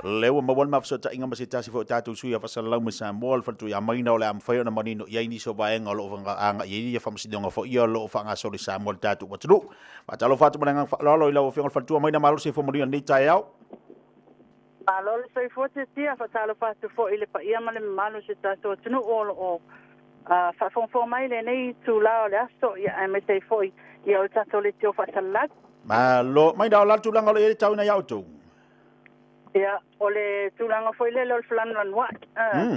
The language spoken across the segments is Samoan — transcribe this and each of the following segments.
Le ua maua le mafesootaiga ma se tasi foi o tatou sui afasalau mai Samoa, le faletuiamaina o le a mafai ona manino i ai nisi o vaega o loo aga'i ai ia faamasinoga foi ia o loo faagasolo i Samoa i le tatou atunuu. Faatalofa atu ma le agaga faaaloalo i lau Afioga i le faletua Maina, malo le soifua manuia i lenei taeao. Malo le soifua Tiatia, faatalofa atu foi i le paia ma le mamalu o si o tatou atunuu o lo o faafogafoga mai lenei itulā o le aso, ia aemaise ai foi ia o le tatou leitio faasalalau. Malo Maina, o le a le tulaga o lo o i ai le tauina ia outou? Ia, o le tulaga foi lele o le felanulanuai,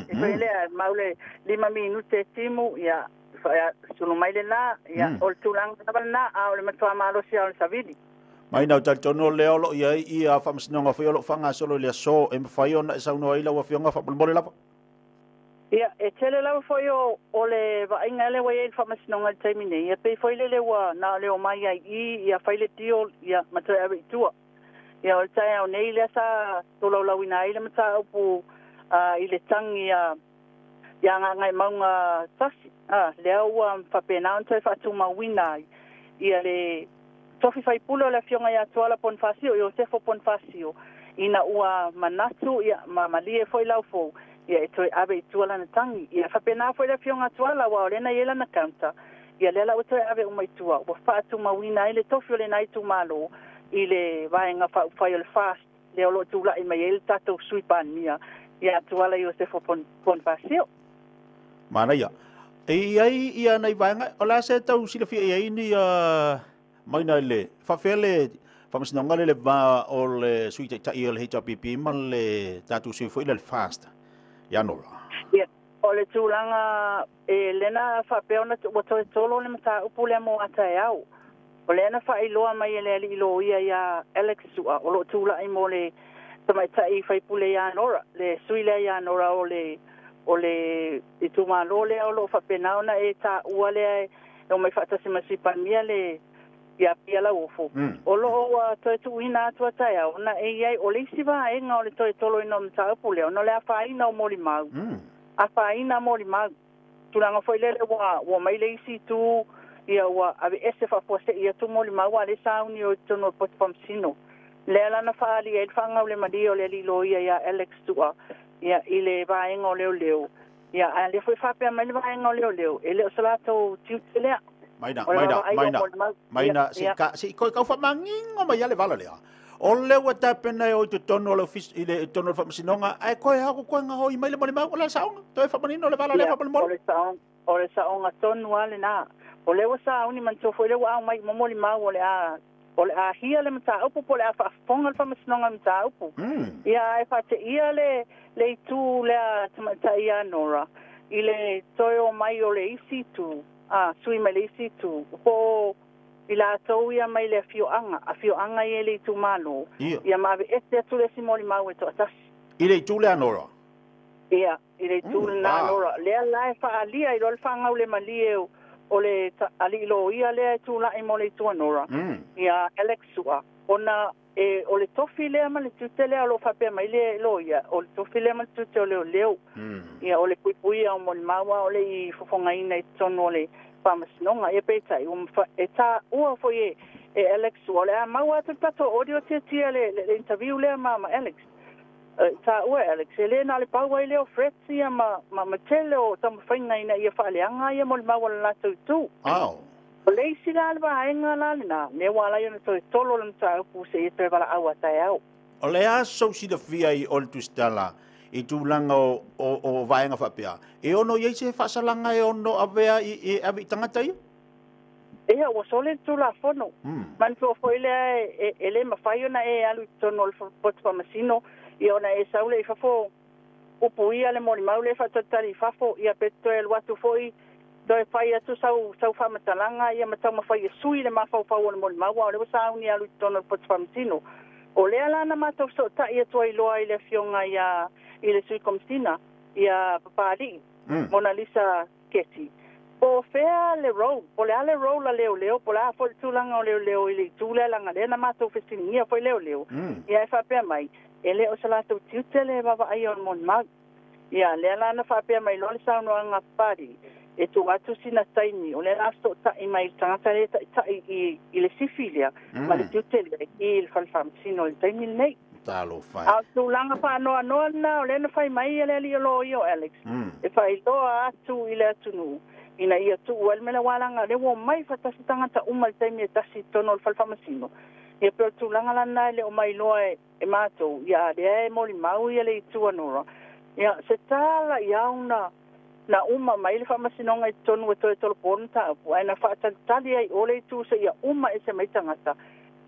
e foi lea mau le 5 minute timu, ia sulu mai le la, ia o le tulaga lava lena, a o le matua malosi o le savili. Maina, o talitonu lea o loo i ai ia faamasinoga foi o loo faagasolo i le aso, e mafai ona e saunoa ai lau afioga faamolemole lava? Ia, e tele lava foi o le vaaiga lea ua i ai le faamasinoga i le taimi nei, ia pei foi lele ua na o le omai ai i ia fai le deal, ia ma toe ave i tua. Ia o le taeao nei lea sa tolaulauina ai le mataupu i le tagi a ia Gagaemauga 1, lea ua faapena ona toe faatumauina ai ia le tofi faipule o le afioga ia Tuala Ponifasio, Iosefo Ponifasio, ina ua manatu ia ma malie foi laufou ia e toe ave i tua lana tagi. Ia faapena foi le afioga Tuala, ua o lena i ai lana counter, ia lea la ua toe ave uma i tua, ua faatumauina ai le tofi o lenei itumalo i le vaega faaupufai o le FAST, lea o loo tulai mai ai le tatou Sui Palemia ia Tuala Iosefo Ponifasio. Manaia. E i ai ia nai vaega o le a se tau silafia i ai ni Maina i le faafefea le faamasinoga le va o le Sui Taitai o le HRPP ma le tatou sui foi le FAST ia Nora? Ia, o le tulaga e lena faapea ona ua toe tolo le mataupu lea mo ataeao. O lea na faailoa mai e le alii loia ia Alex Sua, o loo tulai mo le tamaitai faipule ia Nora, le sui lea ia Nora o le itumalo lea o loo faapena ona e taua lea e omai faatasi ma Sui Palemia le ia Pia Lauofo. O loo ua toe tuuina atu ataeao ona e i ai o le isi vaega o le toe toloina o mataupu lea ona o le afaina o molimau. Afaina molimau. Tulaga foi lele ua mai le isi itu, ia ua ave ese faafuasei atu molimau a le sauni o i totonu o le poto faamasino. Lea lana faaalia ai le faagaulemalie o le alii loia ia Alex Sua ia i le vaega o leoleo. Ia a lea foi faapea mai le vaega o leoleo, e le o se latou tiute lea. Maina, Maina, Maina, Maina, se ka se ko kau faamanino mai ale vala lea. O le ua tapena e o i totonu o le ofisi i le totonu o le faamasinoga, ae koe ako koe nga hoi mai le molimau, o le saoga. Toe faamanino le vala lea faamolemole. O le saoga tonu lava lena. O lea ua sauni manatua foi lea ua au mai mo molimau o le a hia le mataupu po o le a faafofoga le faamasinoga le mataupu. Ia ae faateia le itu lea tamaitai ia Nora i le toe o mai o le isi itu, sui mai le isi itu, po i latou ia mai le afioaga ia i le itumalo. Ia ma ave ese atu le isi molimau e toatasi. I le itu lea Nora. Ia, i le itu lena Nora. Lea la e faaalia i loa le faagaulemalie o le alii loia lea e tulai mo le itu a Nora. Ia Alex Sua. Ona e, o le tofi lea ma le tiute lea o lo o faapea mai le loia, o le tofi lea ma le tiute o leoleo. Ia o le puipuia o molimau a o le i fofogaina i totonu o le faamasinoga. Ia peitai, ua e taua foi e Alex Sua, o le a maua atu le tatou audio Tiatia le interview lea ma Alex. Taua e Alex, e le na le pau ai lea o threats ia ma tele o taumafaiga ina ia faaleaga ia molimau a le latou itu. O le isi la le vaega la lena, lea ua ala ai ona toe tolo le mataupu se ia toe valaau a taeao. O le a sou silafia i o le tusitala i tulaga o vaega faapea. E ono i ai se faasalaga e ono avea i ave i tagata ia? Ia, ua sole le Tulafono. Manatua foi lea e le mafai ona e alu i totonu o le poto faamasino, ia ona e sau lea i fafo upuia le molimau lea faatalitali i fafo, ia pe toe alu atu foi toe fai atu sau faamatalaga ia ma taumafai e sui le mafaufau o le molimau, a o lea ua sauni alu i totonu o le poto faamasino. O lea la na matou fesootai atu ai loa i le afioga ia i le Sui Komisina ia Papalii Mona Lisa Keti. Po o fea le role, po le a le role a leoleo, po o le a foi le tulaga o leoleo i le itu lea laga lea na matou fesiligia foi leoleo. Ia e faapea mai, e le o se latou tiute le vaavaaia o le molimau. Ia lea la na faapea mai loa le saunoaga a Papalii, e tuu atu sina taimi, o lea la fesootai mai le tagata lea taitai i le sifi lea ma le tiute lea i le fale faamasino i le taimi lenei. Talofa e. A o tulaga faanoanoa lena o lea na fai mai e le alii o loia o Alex, e faailoa atu i le atunuu ina ia tuu ai le mea lea, aua leaga o lea ua omai faatasi tagata uma i le taimi e tasi i totonu o le fale faamasino. Ia pei o le tulaga la lena e le o mailoa e matou, ia a o lea e molimau le itu a Nora. Ia se tala i au na uma mai le faamasinoga i totonu ua toe tolopo le mataupu, ae na faatalitali ai o le itu seia uma ese mai tagata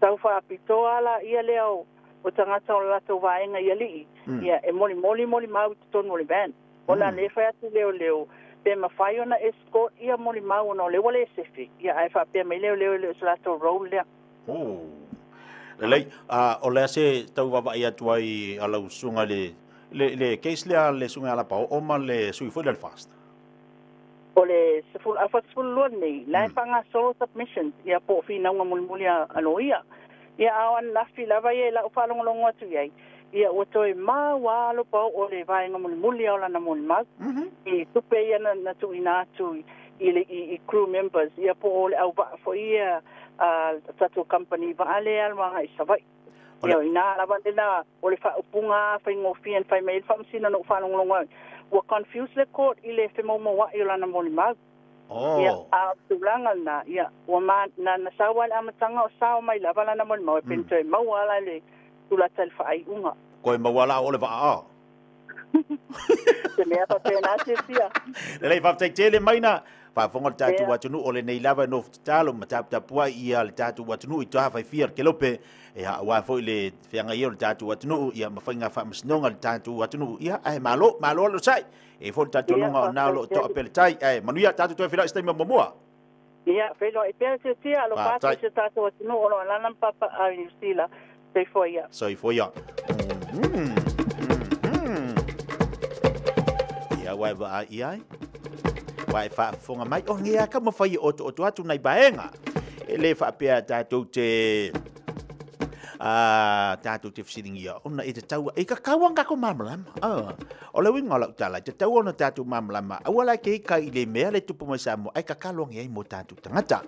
tau faapitoa laia lea o tagata o le latou vaega i alii, ia e molimoli molimau i totonu o le van. Ona lea fai atu leoleo pe mafai ona escort ia molimau ona o lea ua le sefe, ia ae faapea mai leoleo e le o se latou role lea. Oh. Lelei, o le a se tau vaavaai atu ai a lau susuga i le case lea le susuga ia Lapaoo ma le sui foi lea le FAST? O le afa 12 nei, la e faagasolo submissions, ia po o finauga mulimuli a loia. Ia a o ananafi lava ia i lau faalogologo atu i ai, ia ua toe mau alo pa o le vaega mulimuli o lana molimau. I tupe ia na tuuina atu i crew members, ia po o le auvaa foi ia a tatou company vaa lea alu agai i Savaii. Ia ina lava lena o le faaupuga faigofie na fai mai ai le faamasino na ou faalogologo ai. Ua confuse le court i le femaumaui o lana molimau. Ia, a o tulaga lena, ia, ua ma, na sau lava i le amataga o sao mai lava lana molimau, e pei toe maua ala i le tulata i le faaiuga. Koe maua la o le vaa. Se mea faapena Tiatia. Lelei, faafetai tele Maina. Faafofoga le tatou atunuu o lenei lava e nofo tatalo ma taputapuai ia le tatou atunuu i toa faifia le kelope e aua foi le feagai o le tatou atunuu ia ma faiga faamasinoga le tatou atunuu. Ia ae malo, malo le sai. E foi le talitonuga o na o lo o toa pele tai. Ae manuia tatou toe feiloai se taimi muamua. Ia, feiloai pea Tiatia, alofa atu i si o tatou atunuu o lo o alaala ma papaaao i Niu Sila. Soifua ia. Soifua ia. Ia ua e vaai i ai. Ua e faafofoga mai. O ngea ka mawhai o to atu nei vaega. E le faapea tatou te tatou te fesiligia ona e tatau e kakau anga ko malamalama. O le uiga o lau tala, e tatau ona tatou malamalama. Aua la ke kai i le mea le tupu mai Samoa, ai kakalo ai mo tatou tagata.